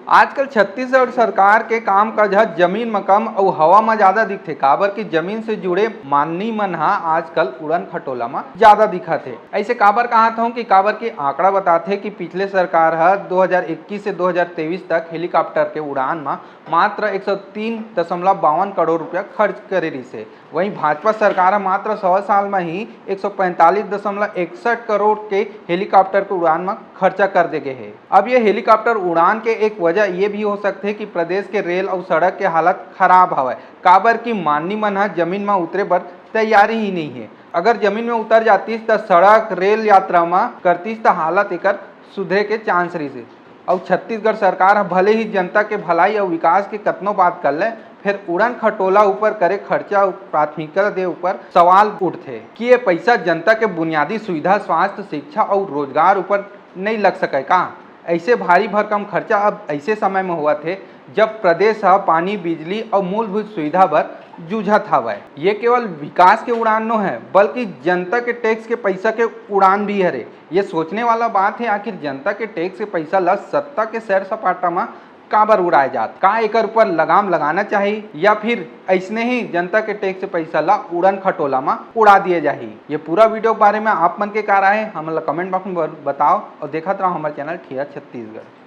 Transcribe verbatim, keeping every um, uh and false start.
आजकल छत्तीसगढ़ सरकार के काम काज ह जमीन म कम अउ हवा म ज्यादा दिखथे, काबर कि जमीन से जुड़े माननी मन ह आजकल उड़न खटोला म ज्यादा दिखत हे। ऐसे काबर कहत हूँ कि काबर कि आंकड़ा बताथे कि पिछले सरकार ह दो हज़ार इक्कीस से दो हज़ार तेईस तक हेलीकॉप्टर के उड़ान म मात्र एक सौ तीन दशमलव बावन करोड़ रुपया खर्च करे रिहिस हे। वहीं भाजपा सरकार ह मात्र सौ साल म ही एक सौ पैंतालीस दशमलव इकसठ करोड़ के हेलीकॉप्टर के उड़ान म खर्चा कर दे गे हे। अब ये हेलीकॉप्टर उड़ान के एक वजह ये भी हो सकथे कि प्रदेश के रेल अउ सड़क के हालत खराब हवय, काबर कि माननी मन ह जमीन म उतरे बर तैयारी ही नहीं हे। अगर जमीन में उतर जातीस, त सड़क, रेल यात्रा म करतीस, त हालत एकर सुधरे के चांस रहिस हे। अउ छत्तीसगढ़ सरकार ह भले ही जनता के भलाई अउ विकास के कतनो बात कर ले, फेर उड़न खटोला ऊपर करे खर्चा अउ प्राथमिकता दे ऊपर सवाल उठथे कि ये पैसा जनता के बुनियादी सुविधा, स्वास्थ्य, शिक्षा अउ रोजगार ऊपर नहीं लग सके का? ऐसे भारी भरकम खर्चा अब ऐसे समय में होवत हे, जब प्रदेश ह पानी, बिजली अउ मूलभूत सुविधा बर जूझत हवय। ये केवल विकास के उड़ान नो है, बल्कि जनता के टैक्स के पैसा के उड़ान भी हरे। ये सोचने वाला बात है, आखिर जनता के टैक्स के पैसा ला सत्ता के सैर सपाटा म काबर उड़ाए जात? का एकर ऊपर लगाम लगाना चाहिए, या फिर ऐसने ही जनता के टैक्स के पैसा ला उड़न खटोला म उड़ा दिए जाही? ये पूरा वीडियो के बारे में आप मन के का राय है, हमन ला कमेंट बॉक्स में बर-, बताओ और देखत रहो हमारे चैनल ठिया छत्तीसगढ़।